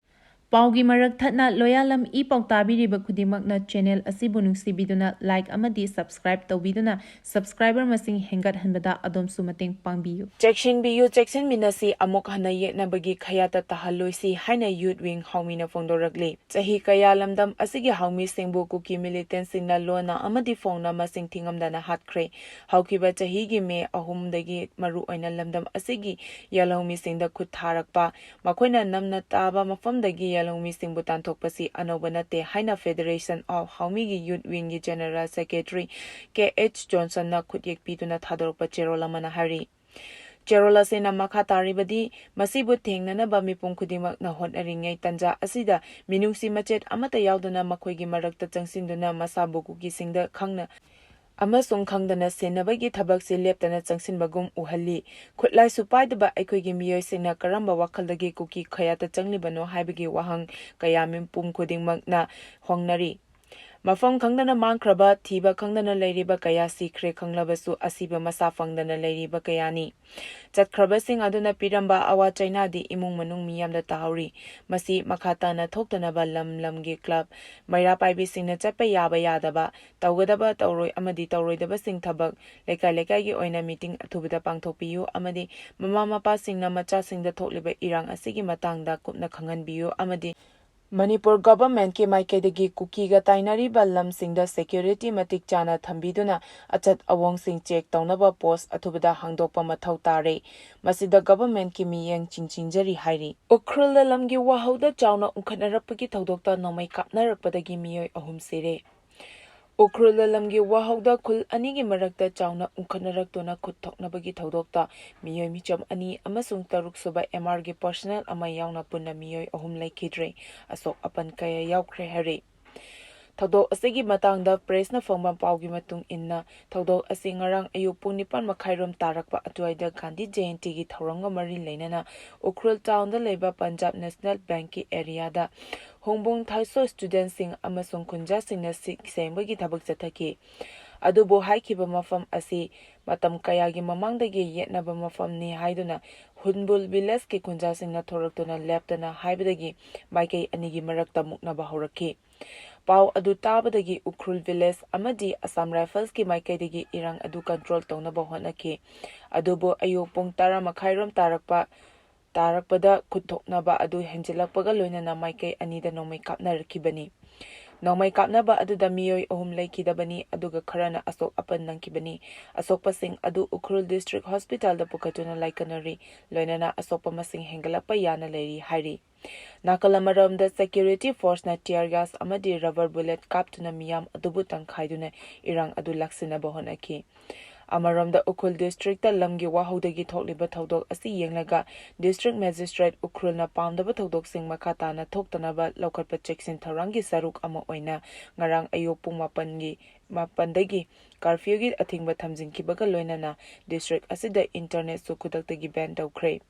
ꯄꯥꯎꯒꯤ ꯃꯔꯛ ꯊꯠꯅ ꯂꯣꯌꯥꯂꯝ ꯏ ꯄꯥꯎ ꯇꯥꯕꯤꯔꯤꯕ ꯈꯨꯗꯤꯡꯃꯛꯅ channel ꯑꯁꯤꯕꯨ ꯅꯨꯡꯁꯤꯕꯤꯗꯨꯅ like ꯑꯃꯗꯤ subscribe ꯇꯧꯕꯤꯗꯨꯅ subscriber ꯃꯁꯤꯡ ꯍꯦꯟꯒꯠꯍꯟꯕꯗ ꯑꯗꯣꯝꯁꯨ ꯃꯇꯦꯡ ꯄꯥꯡꯕꯤꯌꯨ꯫ ꯆꯦꯛꯁꯤꯟꯕꯤꯌꯨ, ꯆꯦꯛꯁꯤꯟꯃꯤꯟꯅꯁꯤ, ꯑꯃꯨꯛ ꯍꯟꯅ ꯌꯦꯠꯅꯕꯒꯤ ꯈꯌꯥꯠꯇ ꯇꯥꯍꯜꯂꯣꯏꯁꯤ ꯍꯥꯏꯅ Youth Wing ꯍꯥꯎꯃꯤꯅ ꯐꯣꯡꯗꯣꯔꯛꯂꯤ꯫ ꯆꯍꯤ ꯀꯌꯥ ꯂꯝꯗꯝ ꯑꯁꯤꯒꯤ ꯍꯥꯎꯃꯤꯁꯤꯡꯕꯨ ꯀꯨꯀꯤ militantꯁꯤꯡꯅ ꯂꯣꯟꯅ ꯑꯃꯗꯤ ꯐꯣꯡꯅ ꯃꯁꯤꯡ ꯊꯤꯉꯝꯗꯅ ꯍꯥꯠꯈ꯭ꯔꯦ꯫ ꯍꯧꯈꯤꯕ ꯆꯍꯤꯒꯤ May ꯑꯍꯨꯝꯗꯒꯤ ꯃꯔꯨꯑꯣꯏꯅ ꯂꯝꯗꯝ ꯑꯁꯤꯒꯤ ꯌꯥꯜꯍꯧꯃꯤꯁꯤꯡꯗ ꯈꯨꯠ ꯊꯥꯔꯛꯄ, ꯃꯈꯣꯏꯅ ꯅꯝꯅ ꯇꯥꯕ ꯃꯐꯝꯗꯒꯤ ꯌꯥꯜꯍꯧꯃꯤꯁꯤꯡꯕꯨ ꯇꯥꯟꯊꯣꯛꯄꯁꯤ ꯑꯅꯧꯕ ꯅꯠꯇꯦ ꯍꯥꯏꯅ Federation of Haomigi Youth Wingꯒꯤ General Secretary ꯀꯦ ꯑꯩꯆ ꯖꯣꯟꯁꯟꯅ ꯈꯨꯠꯌꯦꯛ ꯄꯤꯗꯨꯅ ꯊꯥꯗꯣꯔꯛꯄ ꯆꯦꯔꯣꯜ ꯑꯃꯅ ꯍꯥꯏꯔꯤ꯫ ꯆꯦꯔꯣꯜ ꯑꯁꯤꯅ ꯃꯈꯥ ꯇꯥꯔꯤꯕꯗꯤ, ꯃꯁꯤꯕꯨ ꯊꯦꯡꯅꯅꯕ ꯃꯤꯄꯨꯝ ꯈꯨꯗꯤꯡꯃꯛꯅ ꯍꯣꯠꯅꯔꯤꯉꯩ ꯇꯟꯖꯥ ꯑꯁꯤꯗ ꯃꯤꯅꯨꯡꯁꯤ ꯃꯆꯦꯠ ꯑꯃꯠꯇ ꯌꯥꯎꯗꯅ ꯃꯈꯣꯏꯒꯤ ꯃꯔꯛꯇ ꯆꯪꯁꯤꯟꯗꯨꯅ ꯃꯁꯥꯕꯨ ꯀꯨꯀꯤꯁꯤꯡꯗ ꯈꯪꯅ ꯑꯃꯁꯨꯡ ꯈꯪꯗꯅ ꯁꯦꯟꯅꯕꯒꯤ ꯊꯕꯛꯁꯤ ꯂꯦꯞꯇꯅ ꯆꯪꯁꯤꯟꯕꯒꯨꯝ ꯎꯍꯜꯂꯤ꯫ ꯈꯨꯠꯂꯥꯏꯁꯨ ꯄꯥꯏꯗꯕ ꯑꯩꯈꯣꯏꯒꯤ ꯃꯤꯑꯣꯏꯁꯤꯡꯅ ꯀꯔꯝꯕ ꯋꯥꯈꯜꯗꯒꯤ ꯀꯨꯀꯤ ꯈꯌꯥꯠꯇ ꯆꯪꯂꯤꯕꯅꯣ ꯍꯥꯏꯕꯒꯤ ꯋꯥꯍꯪ ꯀꯌꯥ ꯃꯤꯄꯨꯝ ꯈꯨꯗꯤꯡꯃꯛꯅ ꯍꯣꯡꯅꯔꯤ꯫ ꯃꯐꯝ ꯈꯪꯗꯅ ꯃꯥꯡꯈ꯭ꯔꯕ, ꯊꯤꯕ ꯈꯪꯗꯅ ꯂꯩꯔꯤꯕ ꯀꯌꯥ ꯁꯤꯈ꯭ꯔꯦ, ꯈꯪꯂꯕꯁꯨ ꯑꯁꯤꯕ ꯃꯁꯥ ꯐꯪꯗꯅ ꯂꯩꯔꯤꯕ ꯀꯌꯥꯅꯤ꯫ ꯆꯠꯈ꯭ꯔꯕꯁꯤꯡ ꯑꯗꯨꯅ ꯄꯤꯔꯝꯕ ꯑꯋꯥ ꯆꯩꯅꯥꯗꯤ ꯏꯃꯨꯡ ꯃꯅꯨꯡ ꯃꯤꯌꯥꯝꯗ ꯇꯥꯍꯧꯔꯤ꯫ ꯃꯁꯤ ꯃꯈꯥ ꯇꯥꯅ ꯊꯣꯛꯇꯅꯕ ꯂꯝ ꯂꯝꯒꯤ ꯀ꯭ꯂꯕ, ꯃꯩꯔꯥ ꯄꯥꯏꯕꯤꯁꯤꯡꯅ ꯆꯠꯄ ꯌꯥꯕ ꯌꯥꯗꯕ, ꯇꯧꯒꯗꯕ ꯇꯧꯔꯣꯏ ꯑꯃꯗꯤ ꯇꯧꯔꯣꯏꯗꯕꯁꯤꯡ ꯊꯕꯛ, ꯂꯩꯀꯥꯏ ꯂꯩꯀꯥꯏꯒꯤ ꯑꯣꯏꯅ ꯃꯤꯇꯤꯡ ꯑꯊꯨꯕꯗ ꯄꯥꯡꯊꯣꯛꯄꯤꯌꯨ ꯑꯃꯗꯤ ꯃꯃꯥ ꯃꯄꯥꯁꯤꯡꯅ ꯃꯆꯥꯁꯤꯡꯗ ꯊꯣꯛꯂꯤꯕ ꯏꯔꯥꯡ ꯑꯁꯤꯒꯤ ꯃꯇꯥꯡꯗ ꯀꯨꯞꯅ ꯈꯪꯍꯟꯕꯤꯌꯨ ꯑꯃꯗꯤ ꯃꯅꯤꯄꯨꯔ ꯒꯚꯔꯟꯃꯦꯟꯠꯀꯤ ꯃꯥꯏꯀꯩꯗꯒꯤ ꯀꯨꯀꯤꯒ ꯇꯥꯏꯅꯔꯤꯕ ꯂꯝꯁꯤꯡꯗ ꯁꯦꯀ꯭ꯌꯨꯔꯤꯇꯤ ꯃꯇꯤꯛ ꯆꯥꯅ ꯊꯝꯕꯤꯗꯨꯅ ꯑꯆꯠ ꯑꯋꯣꯡꯁꯤꯡ ꯆꯦꯛ ꯇꯧꯅꯕ ꯄꯣꯁ꯭ꯠ ꯑꯊꯨꯕꯗ ꯍꯥꯡꯗꯣꯛꯄ ꯃꯊꯧ ꯇꯥꯔꯦ꯫ ꯃꯁꯤꯗ ꯒꯚꯔꯟꯃꯦꯟꯠꯀꯤ ꯃꯤꯠꯌꯦꯡ ꯆꯤꯡꯁꯤꯟꯖꯔꯤ ꯍꯥꯏꯔꯤ꯫ ꯎꯈ꯭ꯔꯨꯜꯗ ꯂꯝꯒꯤ ꯋꯥꯍꯧꯗ ꯆꯥꯎꯅ ꯎꯪꯈꯠꯅꯔꯛꯄꯒꯤ ꯊꯧꯗꯣꯛꯇ ꯅꯣꯡꯃꯩ ꯀꯥꯞꯅꯔꯛꯄꯗꯒꯤ ꯃꯤꯑꯣꯏ ꯑꯍꯨꯝ ꯁꯤꯔꯦ꯫ ꯎꯈ꯭ꯔꯨꯜꯗ ꯂꯝꯒꯤ ꯋꯥꯍꯧꯗ ꯈꯨꯜ ꯑꯅꯤꯒꯤ ꯃꯔꯛꯇ ꯆꯥꯎꯅ ꯎꯪꯈꯠꯅꯔꯛꯇꯨꯅ ꯈꯨꯠ ꯊꯣꯛꯅꯕꯒꯤ ꯊꯧꯗꯣꯛꯇ ꯃꯤꯑꯣꯏ ꯃꯤꯆꯝ ꯑꯅꯤ ꯑꯃꯁꯨꯡ ꯇꯔꯨꯛ ꯁꯨꯕ ꯑꯦꯝ ꯑꯥꯔꯒꯤ ꯄꯔꯁꯅꯦꯜ ꯑꯃ ꯌꯥꯎꯅ ꯄꯨꯟꯅ ꯃꯤꯑꯣꯏ ꯑꯍꯨꯝ ꯂꯩꯈꯤꯗ꯭ꯔꯦ꯫ ꯑꯁꯣꯛ ꯑꯄꯟ ꯀꯌꯥ ꯌꯥꯎꯈ꯭ꯔꯦ ꯍꯥꯏꯔꯤ꯫ ꯊꯧꯗꯣꯛ ꯑꯁꯤꯒꯤ ꯃꯇꯥꯡꯗ ꯄ꯭ꯔꯦꯁꯅ ꯐꯪꯕ ꯄꯥꯎꯒꯤ ꯃꯇꯨꯡ ꯏꯟꯅ, ꯊꯧꯗꯣꯛ ꯑꯁꯤ ꯉꯔꯥꯡ ꯑꯌꯨꯛ ꯄꯨꯡ ꯅꯤꯄꯥꯟ ꯃꯈꯥꯏꯔꯣꯝ ꯇꯥꯔꯛꯄ ꯑꯗꯨꯋꯥꯏꯗ ꯒꯥꯟꯙꯤ ꯖꯌꯟꯇꯤꯒꯤ ꯊꯧꯔꯝꯒ ꯃꯔꯤ ꯂꯩꯅꯅ ꯎꯈ꯭ꯔꯨꯜ ꯇꯥꯎꯟꯗ ꯂꯩꯕ ꯄꯟꯖꯥꯕ ꯅꯦꯁꯅꯦꯜ ꯕꯦꯡꯛꯀꯤ ꯑꯦꯔꯤꯌꯥꯗ ꯍꯣꯡꯕꯣꯡ ꯊꯥꯏꯁꯣ ꯁ꯭ꯇꯨꯗꯦꯟꯠꯁꯤꯡ ꯑꯃꯁꯨꯡ ꯈꯨꯟꯖꯥꯁꯤꯡꯅ ꯁꯤꯡ ꯁꯦꯡꯕꯒꯤ ꯊꯕꯛ ꯆꯠꯊꯈꯤ꯫ ꯑꯗꯨꯕꯨ ꯍꯥꯏꯈꯤꯕ ꯃꯐꯝ ꯑꯁꯤ ꯃꯇꯝ ꯀꯌꯥꯒꯤ ꯃꯃꯥꯡꯗꯒꯤ ꯌꯦꯠꯅꯕ ꯃꯐꯝꯅꯤ ꯍꯥꯏꯗꯨꯅ ꯍꯨꯟꯕꯨꯜ ꯚꯤꯂꯦꯖꯀꯤ ꯈꯨꯟꯖꯥꯁꯤꯡꯅ ꯊꯣꯔꯛꯇꯨꯅ ꯂꯦꯞꯇꯅ ꯍꯥꯏꯕꯗꯒꯤ ꯃꯥꯏꯀꯩ ꯑꯅꯤꯒꯤ ꯃꯔꯛꯇ ꯃꯨꯛꯅꯕ ꯍꯧꯔꯛꯈꯤ꯫ ꯄꯥꯎ ꯑꯗꯨ ꯇꯥꯕꯗꯒꯤ ꯎꯈ꯭ꯔꯨꯜ ꯚꯤꯂꯦꯖ ꯑꯃꯗꯤ ꯑꯁꯥꯝ ꯔꯥꯏꯐꯜꯁꯀꯤ ꯃꯥꯏꯀꯩꯗꯒꯤ ꯏꯔꯥꯡ ꯑꯗꯨ ꯀꯟꯇ꯭ꯔꯣꯜ ꯇꯧꯅꯕ ꯍꯣꯠꯅꯈꯤ꯫ ꯑꯗꯨꯕꯨ ꯑꯌꯨꯛ ꯄꯨꯡ ꯇꯔꯥ ꯃꯈꯥꯏꯔꯣꯝ ꯇꯥꯔꯛꯄ, ꯇꯥꯔꯛꯄꯗ ꯈꯨꯠ ꯊꯣꯛꯅꯕ ꯑꯗꯨ ꯍꯦꯟꯖꯤꯜꯂꯛꯄꯒ ꯂꯣꯏꯅꯅ ꯃꯥꯏꯀꯩ ꯑꯅꯤꯗ ꯅꯣꯡꯃꯩ ꯀꯥꯞꯅꯔꯛꯈꯤꯕꯅꯤ꯫ ꯅꯣꯡꯃꯩ ꯀꯥꯞꯅꯕ ꯑꯗꯨꯗ ꯃꯤꯑꯣꯏ ꯑꯍꯨꯝ ꯂꯩꯈꯤꯗꯕꯅꯤ, ꯑꯗꯨꯒ ꯈꯔꯅ ꯑꯁꯣꯛ ꯑꯄꯟ ꯅꯪꯈꯤꯕꯅꯤ꯫ ꯑꯁꯣꯛꯄꯁꯤꯡ ꯑꯗꯨ ꯎꯈ꯭ꯔꯨꯜ ꯗꯤꯁꯇ꯭ꯔꯤꯛ ꯍꯣꯁꯄꯤꯇꯥꯜꯗ ꯄꯨꯈꯠꯇꯨꯅ ꯂꯥꯏꯀꯠꯅꯔꯤ, ꯂꯣꯏꯅꯅ ꯑꯁꯣꯛꯄ ꯃꯁꯤꯡ ꯍꯦꯟꯒꯠꯂꯛꯄ ꯌꯥꯅ ꯂꯩꯔꯤ ꯍꯥꯏꯔꯤ꯫ ꯅꯥꯀꯜ ꯑꯃꯔꯣꯝꯗ ꯁꯦꯀ꯭ꯌꯨꯔꯤꯇꯤ ꯐꯣꯔꯁꯅ ꯇꯤꯌꯔ ꯒ꯭ꯌꯥꯁ ꯑꯃꯗꯤ ꯔꯕꯔ ꯕꯨꯂꯦꯠ ꯀꯥꯞꯇꯨꯅ ꯃꯤꯌꯥꯝ ꯑꯗꯨꯕꯨ ꯇꯪꯈꯥꯏꯗꯨꯅ ꯏꯔꯥꯡ ꯑꯗꯨ ꯂꯥꯛꯁꯤꯟꯅꯕ ꯍꯣꯠꯅꯈꯤ꯫ ꯑꯃꯔꯣꯝꯗ ꯎꯈ꯭ꯔꯨꯜ ꯗꯤꯁꯇ꯭ꯔꯤꯛꯇ ꯂꯝꯒꯤ ꯋꯥꯍꯧꯗꯒꯤ ꯊꯣꯛꯂꯤꯕ ꯊꯧꯗꯣꯛ ꯑꯁꯤ ꯌꯦꯡꯂꯒ ꯗꯤꯁꯇ꯭ꯔꯤꯛ ꯃꯦꯖꯤꯁꯇ꯭ꯔꯦꯠ ꯎꯈ꯭ꯔꯨꯜꯅ ꯄꯥꯝꯗꯕ ꯊꯧꯗꯣꯛꯁꯤꯡ ꯃꯈꯥ ꯇꯥꯅ ꯊꯣꯛꯇꯅꯕ ꯂꯧꯈꯠꯄ ꯆꯦꯛꯁꯤꯟ ꯊꯧꯔꯥꯡꯒꯤ ꯁꯔꯨꯛ ꯑꯃ ꯑꯣꯏꯅ ꯉꯔꯥꯡ ꯑꯌꯨꯛ ꯄꯨꯡ ꯃꯥꯄꯟꯒꯤ, ꯃꯥꯄꯟꯗꯒꯤ ꯀꯥꯔꯐ꯭ꯌꯨꯒꯤ ꯑꯊꯤꯡꯕ ꯊꯝꯖꯤꯟꯈꯤꯕꯒ ꯂꯣꯏꯅꯅ ꯗꯤꯁꯇ꯭ꯔꯤꯛ ꯑꯁꯤꯗ ꯏꯟꯇꯔꯅꯦꯠꯁꯨ ꯈꯨꯗꯛꯇꯒꯤ ꯕꯦꯟ ꯇꯧꯈ꯭ꯔꯦ꯫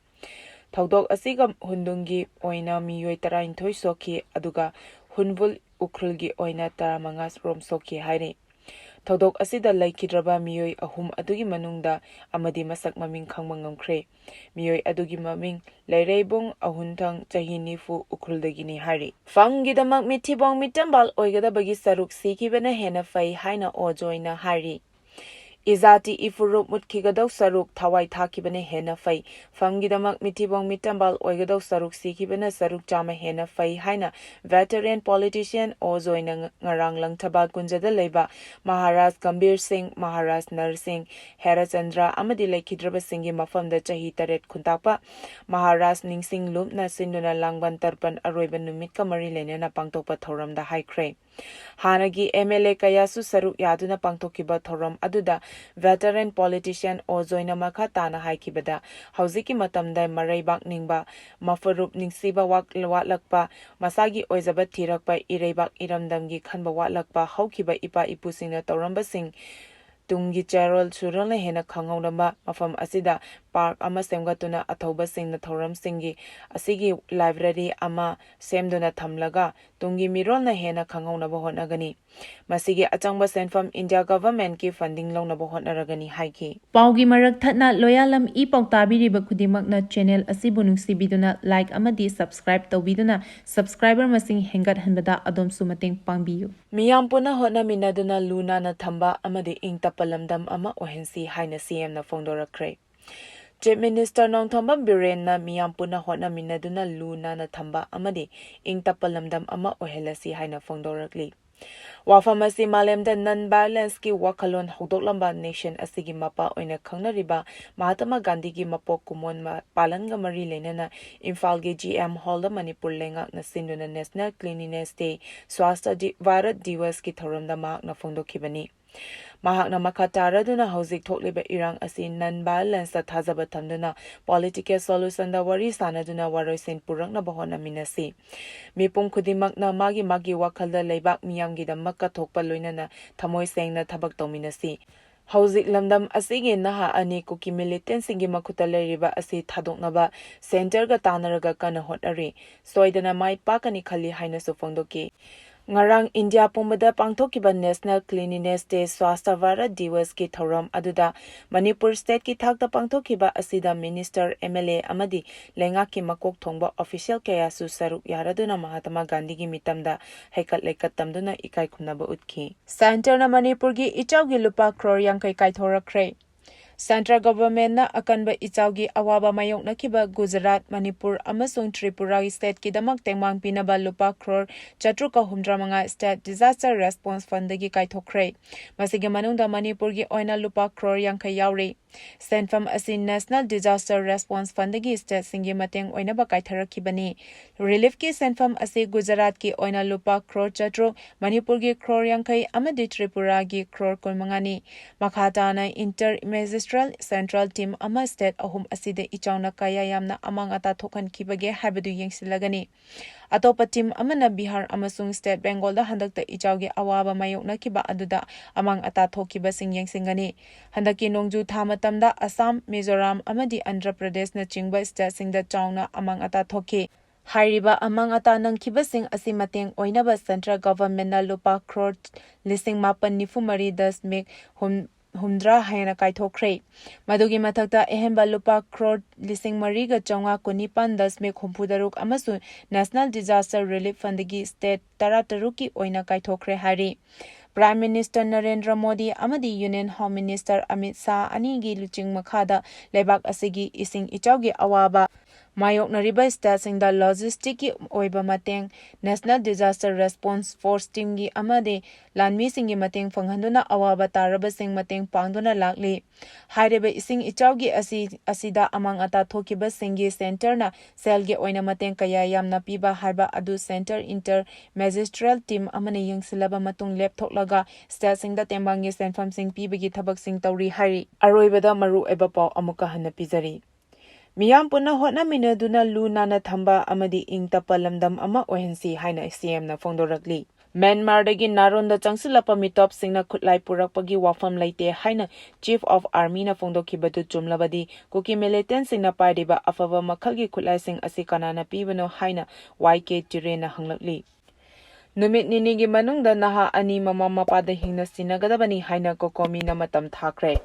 ꯊꯧꯗꯣꯛ ꯑꯁꯤꯒ ꯍꯨꯟꯗꯨꯡꯒꯤ ꯑꯣꯏꯅ ꯃꯤꯑꯣꯏ ꯇꯔꯥꯅꯤꯊꯣꯏ ꯁꯣꯛꯈꯤ, ꯑꯗꯨꯒ ꯍꯨꯟꯕꯨꯜ ꯎꯈ꯭ꯔꯨꯜꯒꯤ ꯑꯣꯏꯅ ꯇꯔꯥꯃꯉꯥ ꯔꯣꯝ ꯁꯣꯛꯈꯤ ꯍꯥꯏꯔꯤ꯫ ꯊꯧꯗꯣꯛ ꯑꯁꯤꯗ ꯂꯩꯈꯤꯗ꯭ꯔꯕ ꯃꯤꯑꯣꯏ ꯑꯍꯨꯝ ꯑꯗꯨꯒꯤ ꯃꯅꯨꯡꯗ ꯑꯃꯗꯤ ꯃꯁꯛ ꯃꯃꯤꯡ ꯈꯪꯕ ꯉꯝꯈ꯭ꯔꯦ꯫ ꯃꯤꯑꯣꯏ ꯑꯗꯨꯒꯤ ꯃꯃꯤꯡ ꯂꯩꯔꯩꯕꯨꯡ ꯑꯍꯨꯟꯊꯪ, ꯆꯍꯤ ꯅꯤꯐꯨ, ꯎꯈ꯭ꯔꯨꯜꯗꯒꯤꯅꯤ ꯍꯥꯏꯔꯤ꯫ ꯐꯝꯒꯤꯗꯃꯛ ꯃꯤꯊꯤꯕꯣꯡ ꯃꯤꯇꯝꯕꯥꯜ ꯑꯣꯏꯒꯗꯕꯒꯤ ꯁꯔꯨꯛ ꯁꯤꯈꯤꯕꯅ ꯍꯦꯟꯅ ꯐꯩ ꯍꯥꯏꯅ ꯑꯣ ꯖꯣꯏꯅ ꯍꯥꯏꯔꯤ꯫ ꯏꯖꯥꯇꯤ ꯏꯐꯨꯔꯨꯞ ꯃꯨꯠꯈꯤꯒꯗꯧ ꯁꯔꯨꯛ ꯊꯋꯥꯏ ꯊꯥꯈꯤꯕꯅ ꯍꯦꯟꯅ ꯐꯩ꯫ ꯐꯝꯒꯤꯗꯃꯛ ꯃꯤꯊꯤꯕꯣꯡ ꯃꯤꯇꯝꯕꯥꯜ ꯑꯣꯏꯒꯗꯧ ꯁꯔꯨꯛ ꯁꯤꯈꯤꯕꯅ ꯁꯔꯨꯛ ꯆꯥꯝꯃ ꯍꯦꯟꯅ ꯐꯩ ꯍꯥꯏꯅ veteran politician ꯑꯣ ꯖꯣꯏꯅ ꯉ-, ꯉꯔꯥꯡ ꯂꯪꯊꯕꯥꯜ ꯀꯨꯟꯖꯗ ꯂꯩꯕ ꯃꯍꯥꯔꯥꯖ ꯒꯝꯚꯤꯔ ꯁꯤꯡ, ꯃꯍꯥꯔꯥꯖ ꯅꯔ ꯁꯤꯡ, ꯍꯦꯔꯆꯟꯗ꯭ꯔ ꯑꯃꯗꯤ ꯂꯩꯈꯤꯗ꯭ꯔꯕꯁꯤꯡꯒꯤ ꯃꯐꯝꯗ ꯆꯍꯤ ꯇꯔꯦꯠ ꯈꯨꯟꯇꯥꯛꯄ ꯃꯍꯥꯔꯥꯖ ꯅꯤꯡꯁꯤꯡ ꯂꯨꯞꯅ ꯁꯤꯟꯗꯨꯅ ꯂꯥꯡꯕꯟ ꯇꯔꯄꯟ ꯑꯔꯣꯏꯕ ꯅꯨꯃꯤꯠꯀ ꯃꯔꯤ ꯂꯩꯅꯅ ꯄꯥꯡꯊꯣꯛꯄ ꯊꯧꯔꯝꯗ ꯍꯥꯏꯈ꯭ꯔꯦ꯫ ꯍꯥꯟꯅꯒꯤ M L A ꯀꯌꯥꯁꯨ ꯁꯔꯨꯛ ꯌꯥꯗꯨꯅ ꯄꯥꯡꯊꯣꯛꯈꯤꯕ ꯊꯧꯔꯝ ꯑꯗꯨꯗ veteran politician ꯑꯣ ꯖꯣꯏꯅ ꯃꯈꯥ ꯇꯥꯅ ꯍꯥꯏꯈꯤꯕꯗ, ꯍꯧꯖꯤꯛꯀꯤ ꯃꯇꯝꯗ ꯃꯔꯩꯕꯥꯛ ꯅꯤꯡꯕ, ꯃꯐꯨꯔꯨꯞ ꯅꯤꯡꯁꯤꯕ ꯋꯥꯛ-, ꯋꯥꯠꯂꯛꯄ, ꯃꯁꯥꯒꯤ ꯑꯣꯏꯖꯕ ꯊꯤꯔꯛꯄ, ꯏꯔꯩꯕꯥꯛ ꯏꯔꯝꯗꯝꯒꯤ ꯈꯟꯕ ꯋꯥꯠꯂꯛꯄ, ꯍꯧꯈꯤꯕ ꯏꯄꯥ ꯏꯄꯨꯁꯤꯡꯅ ꯇꯧꯔꯝꯕꯁꯤꯡ ꯇꯨꯡꯒꯤ ꯆꯦꯔꯣꯜ ꯁꯨꯔꯣꯜꯅ ꯍꯦꯟꯅ ꯈꯪꯍꯧꯅꯕ ꯃꯐꯝ ꯑꯁꯤꯗ park ꯑꯃ ꯁꯦꯝꯒꯠꯇꯨꯅ ꯑꯊꯧꯕꯁꯤꯡꯅ ꯊꯧꯔꯝꯁꯤꯡꯒꯤ ꯑꯁꯤꯒꯤ library ꯑꯃ ꯁꯦꯝꯗꯨꯅ ꯊꯝꯂꯒ ꯇꯨꯡꯒꯤ ꯃꯤꯔꯣꯜꯅ ꯍꯦꯟꯅ ꯈꯪꯍꯧꯅꯕ ꯍꯣꯠꯅꯒꯅꯤ꯫ ꯃꯁꯤꯒꯤ ꯑꯆꯪꯕ ꯁꯦꯟꯐꯝ India governmentꯀꯤ funding ꯂꯧꯅꯕ ꯍꯣꯠꯅꯔꯒꯅꯤ ꯍꯥꯏꯈꯤ꯫ ꯄꯥꯎꯒꯤ ꯃꯔꯛ ꯊꯠꯅ ꯂꯣꯌꯥꯂꯝ ꯏ ꯄꯥꯎ ꯇꯥꯕꯤꯔꯤꯕ ꯈꯨꯗꯤꯡꯃꯛꯅ channel ꯑꯁꯤꯕꯨ ꯅꯨꯡꯁꯤꯕꯤꯗꯨꯅ like ꯑꯃꯗꯤ subscribe ꯇꯧꯕꯤꯗꯨꯅ subscriber ꯃꯁꯤꯡ ꯍꯦꯟꯒꯠꯍꯟꯕꯗ ꯑꯗꯣꯝꯁꯨ ꯃꯇꯦꯡ ꯄꯥꯡꯕꯤꯌꯨ꯫ ꯃꯤꯌꯥꯝ ꯄꯨꯟꯅ ꯍꯣꯠꯅꯃꯤꯟꯅꯗꯨꯅ ꯂꯨ ꯅꯥꯟꯅ ꯊꯝꯕ ꯑꯃꯗꯤ ꯏꯪ ꯇꯞꯄ ꯂꯝꯗꯝ ꯑꯃ ꯑꯣꯏꯍꯟꯁꯤ ꯍꯥꯏꯅ C M ꯅ ꯐꯣꯡꯗꯣꯔꯛꯈ꯭ꯔꯦ꯫ Chief Minister ꯅꯣꯡꯊꯣꯝꯕꯝ ꯕꯤꯔꯦꯟꯅ ꯃꯤꯌꯥꯝ ꯄꯨꯟꯅ ꯍꯣꯠꯅꯃꯤꯟꯅꯗꯨꯅ ꯂꯨ ꯅꯥꯟꯅ ꯊꯝꯕ ꯑꯃꯗꯤ ꯏꯪ ꯇꯞꯄ ꯂꯝꯗꯝ ꯑꯃ ꯑꯣꯏꯍꯜꯂꯁꯤ ꯍꯥꯏꯅ ꯐꯣꯡꯗꯣꯔꯛꯂꯤ꯫ ꯋꯥꯐꯝ ꯑꯁꯤ ꯃꯥꯂꯦꯝꯗ non-violenceꯀꯤ ꯋꯥꯈꯜꯂꯣꯟ ꯍꯧꯗꯣꯛꯂꯝꯕ nation ꯑꯁꯤꯒꯤ ꯃꯄꯥ ꯑꯣꯏꯅ ꯈꯪꯅꯔꯤꯕ ꯃꯍꯥꯇꯃꯥ ꯒꯥꯟꯙꯤꯒꯤ ꯃꯄꯣꯛ ꯀꯨꯝꯑꯣꯟ ꯃ-, ꯄꯥꯂꯟꯒ ꯃꯔꯤ ꯂꯩꯅꯅ ꯏꯝꯐꯥꯜꯒꯤ G M Hallꯗ ꯃꯅꯤꯄꯨꯔ ꯂꯩꯉꯥꯛꯅ ꯁꯤꯟꯗꯨꯅ National Cleanliness Day, Swachh Di-, Bharat Divasꯀꯤ ꯊꯧꯔꯝꯗ ꯃꯍꯥꯛꯅ ꯐꯣꯡꯗꯣꯛꯈꯤꯕꯅꯤ꯫ ꯃꯍꯥꯛꯅ ꯃꯈꯥ ꯇꯥꯔꯗꯨꯅ ꯍꯧꯖꯤꯛ ꯊꯣꯛꯂꯤꯕ ꯏꯔꯥꯡ ꯑꯁꯤ non-violenceꯇ ꯊꯥꯖꯕ ꯊꯝꯗꯨꯅ political solutionꯗ ꯋꯥꯔꯤ ꯁꯥꯅꯗꯨꯅ ꯋꯥꯔꯣꯏꯁꯤꯟ ꯄꯨꯔꯛꯅꯕ ꯍꯣꯠꯅꯃꯤꯟꯅꯁꯤ꯫ ꯃꯤꯄꯨꯝ ꯈꯨꯗꯤꯡꯃꯛꯅ ꯃꯥꯒꯤ ꯃꯥꯒꯤ ꯋꯥꯈꯜꯗ ꯂꯩꯕꯥꯛ ꯃꯤꯌꯥꯝꯒꯤꯗꯃꯛ ꯀꯠꯊꯣꯛꯄ ꯂꯣꯏꯅꯅ ꯊꯃꯣꯏ ꯁꯦꯡꯅ ꯊꯕꯛ ꯇꯧꯃꯤꯟꯅꯁꯤ꯫ ꯍꯧꯖꯤꯛ ꯂꯝꯗꯝ ꯑꯁꯤꯒꯤ ꯅꯍꯥ ꯑꯅꯤ ꯀꯨꯀꯤ ꯃꯤꯂꯤꯇꯦꯟꯁꯤꯡꯒꯤ ꯃꯈꯨꯠꯇ ꯂꯩꯔꯤꯕ ꯑꯁꯤ ꯊꯥꯗꯣꯛꯅꯕ ꯁꯦꯟꯇꯔꯒ ꯇꯥꯟꯅꯔꯒ ꯀꯟꯅ ꯍꯣꯠꯅꯔꯤ꯫ ꯁꯣꯏꯗꯅ ꯃꯥꯏ ꯄꯥꯛꯀꯅꯤ ꯈꯜꯂꯤ ꯍꯥꯏꯅꯁꯨ ꯐꯣꯡꯗꯣꯛꯈꯤ꯫ ꯉꯔꯥꯡ ꯏꯟꯗꯤꯌꯥ ꯄꯨꯝꯕꯗ ꯄꯥꯡꯊꯣꯛꯈꯤꯕ National Cleanliness Day, Swachh Bharat Divas ꯀꯤ ꯊꯧꯔꯝ ꯑꯗꯨꯗ ꯃꯅꯤꯄꯨꯔ stateꯀꯤ ꯊꯥꯛꯇ ꯄꯥꯡꯊꯣꯛꯈꯤꯕ ꯑꯁꯤꯗ minister, MLA ꯑꯃꯗꯤ ꯂꯩꯉꯥꯛꯀꯤ ꯃꯀꯣꯛ ꯊꯣꯡꯕ official ꯀꯌꯥꯁꯨ ꯁꯔꯨꯛ ꯌꯥꯔꯗꯨꯅ ꯃꯍꯥꯇꯃꯥ ꯒꯥꯟꯙꯤꯒꯤ ꯃꯤꯇꯝꯗ ꯍꯩꯀꯠ ꯂꯩꯀꯠ ꯇꯝꯗꯨꯅ ꯏꯀꯥꯏ ꯈꯨꯝꯅꯕ ꯎꯠꯈꯤ꯫ Centreꯅ ꯃꯅꯤꯄꯨꯔꯒꯤ ꯏꯆꯥꯎꯒꯤ ꯂꯨꯄꯥ ꯀ꯭ꯔꯣꯔ ꯌꯥꯡꯈꯩ ꯀꯥꯏꯊꯣꯔꯛꯈ꯭ꯔꯦ꯫ Central governmentꯅ ꯑꯀꯟꯕ ꯏꯆꯥꯎꯒꯤ ꯑꯋꯥꯕ ꯃꯥꯌꯣꯛꯅꯈꯤꯕ ꯒꯨꯖꯔꯥꯠ, ꯃꯅꯤꯄꯨꯔ ꯑꯃꯁꯨꯡ ꯇ꯭ꯔꯤꯄꯨꯔꯥꯒꯤ stateꯀꯤꯗꯃꯛ ꯇꯦꯡꯕꯥꯡ ꯄꯤꯅꯕ ꯂꯨꯄꯥ ꯀ꯭ꯔꯣꯔ ꯆꯥꯇ꯭ꯔꯨꯛꯀ ꯍꯨꯝꯗ꯭ꯔꯥ ꯃꯉꯥ State Disaster Response Fundꯗꯒꯤ ꯀꯥꯏꯊꯣꯛꯈ꯭ꯔꯦ꯫ ꯃꯁꯤꯒꯤ ꯃꯅꯨꯡꯗ ꯃꯅꯤꯄꯨꯔꯒꯤ ꯑꯣꯏꯅ ꯂꯨꯄꯥ ꯀ꯭ꯔꯣꯔ ꯌꯥꯡꯈꯩ ꯌꯥꯎꯔꯤ꯫ ꯁꯦꯟꯐꯝ ꯑꯁꯤ National Disaster Response Fundꯗꯒꯤ stateꯁꯤꯡꯒꯤ ꯃꯇꯦꯡ ꯑꯣꯏꯅꯕ ꯀꯥꯏꯊꯔꯛꯈꯤꯕꯅꯤ꯫ Reliefꯀꯤ ꯁꯦꯟꯐꯝ ꯑꯁꯤ ꯒꯨꯖꯔꯥꯠꯀꯤ ꯑꯣꯏꯅ ꯂꯨꯄꯥ ꯀ꯭ꯔꯣꯔ ꯆꯥꯇ꯭ꯔꯨꯛ, ꯃꯅꯤꯄꯨꯔꯒꯤ ꯀ꯭ꯔꯣꯔ ꯌꯥꯡꯈꯩ ꯑꯃꯗꯤ ꯇ꯭ꯔꯤꯄꯨꯔꯥꯒꯤ ꯀ꯭ꯔꯣꯔ ꯀꯨꯟꯃꯉꯥꯅꯤ꯫ ꯃꯈꯥ ꯇꯥꯅ inter ministerial central team ꯑꯃ state ꯑꯍꯨꯝ ꯑꯁꯤꯗ ꯏꯆꯥꯎꯅ ꯀꯌꯥ ꯌꯥꯝꯅ ꯑꯃꯥꯡ ꯑꯇꯥ ꯊꯣꯛꯍꯟꯈꯤꯕꯒꯦ ꯍꯥꯏꯕꯗꯨ ꯌꯦꯡꯁꯤꯜꯂꯒꯅꯤ꯫ ꯑꯇꯣꯞꯄ team ꯑꯃꯅ ꯕꯤꯍꯥꯔ ꯑꯃꯁꯨꯡ State Bengalꯗ ꯍꯟꯗꯛꯇ ꯏꯆꯥꯎꯒꯤ ꯑꯋꯥꯕ ꯃꯥꯌꯣꯛꯅꯈꯤꯕ ꯑꯗꯨꯗ ꯑꯃꯥꯡ ꯑꯇꯥ ꯊꯣꯛꯈꯤꯕꯁꯤꯡ ꯌꯦꯡꯁꯤꯟꯒꯅꯤ꯫ ꯍꯟꯗꯛꯀꯤ ꯅꯣꯡꯖꯨ ꯊꯥ ꯃꯇꯝꯗ ꯑꯁꯥꯝ, ꯃꯤꯖꯣꯔꯥꯝ ꯑꯃꯗꯤ ꯑꯟꯙ꯭ꯔ ꯄ꯭ꯔꯗꯦꯁꯅꯆꯤꯡꯕ stateꯁꯤꯡꯗ ꯆꯥꯎꯅ ꯑꯃꯥꯡ ꯑꯇꯥ ꯊꯣꯛꯈꯤ꯫ ꯍꯥꯏꯔꯤꯕ ꯑꯃꯥꯡ ꯑꯇꯥ ꯅꯪꯈꯤꯕꯁꯤꯡ ꯑꯁꯤ ꯃꯇꯦꯡ ꯑꯣꯏꯅꯕ central governmentꯅ ꯂꯨꯄꯥ ꯀ꯭ꯔꯣꯔ ꯂꯤꯁꯤꯡ ꯃꯥꯄꯟ ꯅꯤꯐꯨ ꯃꯔꯤ ꯗꯁꯃꯤꯛ ꯍꯨꯝ-, ꯍꯨꯝꯗ꯭ꯔꯥ ꯍꯦꯟꯅ ꯀꯥꯏꯊꯣꯛꯈ꯭ꯔꯦ꯫ ꯃꯗꯨꯒꯤ ꯃꯊꯛꯇ ꯑꯍꯦꯟꯕ ꯂꯨꯄꯥ ꯀ꯭ꯔꯣꯔ ꯂꯤꯁꯤꯡ ꯃꯔꯤꯒ ꯆꯥꯝꯃꯉꯥ ꯀꯨꯟꯅꯤꯄꯥꯟ ꯗꯁꯃꯤꯛ ꯍꯨꯝꯐꯨ ꯇꯔꯨꯛ ꯑꯃꯁꯨꯡ National Disaster Relief Fundꯗꯒꯤ state ꯇꯔꯥꯇꯔꯨꯛꯀꯤ ꯑꯣꯏꯅ ꯀꯥꯏꯊꯣꯛꯈ꯭ꯔꯦ ꯍꯥꯏꯔꯤ꯫ Prime Minister ꯅꯔꯦꯟꯗ꯭ꯔ ꯃꯣꯗꯤ ꯑꯃꯗꯤ Union Home Minister Amit Shah ꯑꯅꯤꯒꯤ ꯂꯨꯆꯤꯡ ꯃꯈꯥꯗ ꯂꯩꯕꯥꯛ ꯑꯁꯤꯒꯤ ꯏꯁꯤꯡ ꯏꯆꯥꯎꯒꯤ ꯑꯋꯥꯕ ꯃꯥꯌꯣꯛꯅꯔꯤꯕ stateꯁꯤꯡꯗ logisticꯀꯤ ꯑꯣꯏꯕ ꯃꯇꯦꯡ, National Disaster Response Force teamꯒꯤ ꯑꯃꯗꯤ ꯂꯥꯟꯃꯤꯁꯤꯡꯒꯤ ꯃꯇꯦꯡ ꯐꯪꯍꯟꯗꯨꯅ ꯑꯋꯥꯕ ꯇꯥꯔꯕꯁꯤꯡ ꯃꯇꯦꯡ ꯄꯥꯡꯗꯨꯅ ꯂꯥꯛꯂꯤ꯫ ꯍꯥꯏꯔꯤꯕ ꯏꯁꯤꯡ ꯏꯆꯥꯎꯒꯤ ꯑꯁꯤ, ꯑꯁꯤꯗ ꯑꯃꯥꯡ ꯑꯇꯥ ꯊꯣꯛꯈꯤꯕꯁꯤꯡꯒꯤ centreꯅ ꯁꯦꯜꯒꯤ ꯑꯣꯏꯅ ꯃꯇꯦꯡ ꯀꯌꯥ ꯌꯥꯝꯅ ꯄꯤꯕ ꯍꯥꯏꯕ ꯑꯗꯨ center, inter ministerial team ꯑꯃꯅ ꯌꯦꯡꯁꯤꯜꯂꯕ ꯃꯇꯨꯡ ꯂꯦꯞꯊꯣꯛꯂꯒ stateꯁꯤꯡꯗ ꯇꯦꯡꯕꯥꯡꯒꯤ ꯁꯦꯟꯐꯝꯁꯤꯡ ꯄꯤꯕꯒꯤ ꯊꯕꯛꯁꯤꯡ ꯇꯧꯔꯤ ꯍꯥꯏꯔꯤ꯫ ꯑꯔꯣꯏꯕꯗ ꯃꯔꯨꯑꯣꯏꯕ ꯄꯥꯎ ꯑꯃꯨꯛꯀ ꯍꯟꯅ ꯄꯤꯖꯔꯤ꯫ ꯃꯤꯌꯥꯝ ꯄꯨꯟꯅ ꯍꯣꯠꯅꯃꯤꯟꯅꯗꯨꯅ ꯂꯨ ꯅꯥꯟꯅ ꯊꯝꯕ ꯑꯃꯗꯤ ꯏꯪ ꯇꯞꯄ ꯂꯝꯗꯝ ꯑꯃ ꯑꯣꯏꯍꯟꯁꯤ ꯍꯥꯏꯅ CMꯅ ꯐꯣꯡꯗꯣꯔꯛꯂꯤ꯫ ꯃ꯭ꯌꯥꯟꯃꯥꯔꯗꯒꯤ ꯅꯥꯔꯣꯟꯗ ꯆꯪꯁꯤꯜꯂꯛꯄ ꯃꯤꯇꯣꯞꯁꯤꯡꯅ ꯈꯨꯠꯂꯥꯏ ꯄꯨꯔꯛꯄꯒꯤ ꯋꯥꯐꯝ ꯂꯩꯇꯦ ꯍꯥꯏꯅ Chief of Armyꯅ ꯐꯣꯡꯗꯣꯛꯈꯤꯕꯗꯨ ꯆꯨꯝꯂꯕꯗꯤ, ꯀꯨꯀꯤ militantꯁꯤꯡꯅ ꯄꯥꯏꯔꯤꯕ ꯑꯐꯕ ꯃꯈꯜꯒꯤ ꯈꯨꯠꯂꯥꯏꯁꯤꯡ ꯑꯁꯤ ꯀꯅꯥꯅ ꯄꯤꯕꯅꯣ ꯍꯥꯏꯅ ꯋꯥꯏ ꯀꯦ ꯇꯤꯔꯦꯟꯅ ꯍꯪꯂꯛꯂꯤ꯫ ꯅꯨꯃꯤꯠ ꯅꯤꯅꯤꯒꯤ ꯃꯅꯨꯡꯗ ꯅꯍꯥ ꯑꯅꯤ ꯃꯃꯥ ꯃꯄꯥꯗ ꯍꯤꯡꯅ ꯁꯤꯟꯅꯒꯗꯕꯅꯤ ꯍꯥꯏꯅ ꯀꯣꯀꯣꯃꯤꯅ ꯃꯇꯝ ꯊꯥꯈ꯭ꯔꯦ꯫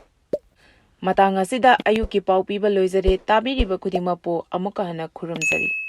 ꯃꯇꯥꯡ ꯑꯁꯤꯗ ꯑꯌꯨꯛꯀꯤ ꯄꯥꯎ ꯄꯤꯕ ꯂꯣꯏꯖꯔꯦ꯫ ꯇꯥꯕꯤꯔꯤꯕ ꯈꯨꯗꯤꯡꯃꯛꯄꯨ ꯑꯃꯨꯛꯀ ꯍꯟꯅ ꯈꯨꯔꯨꯝꯖꯔꯤ꯫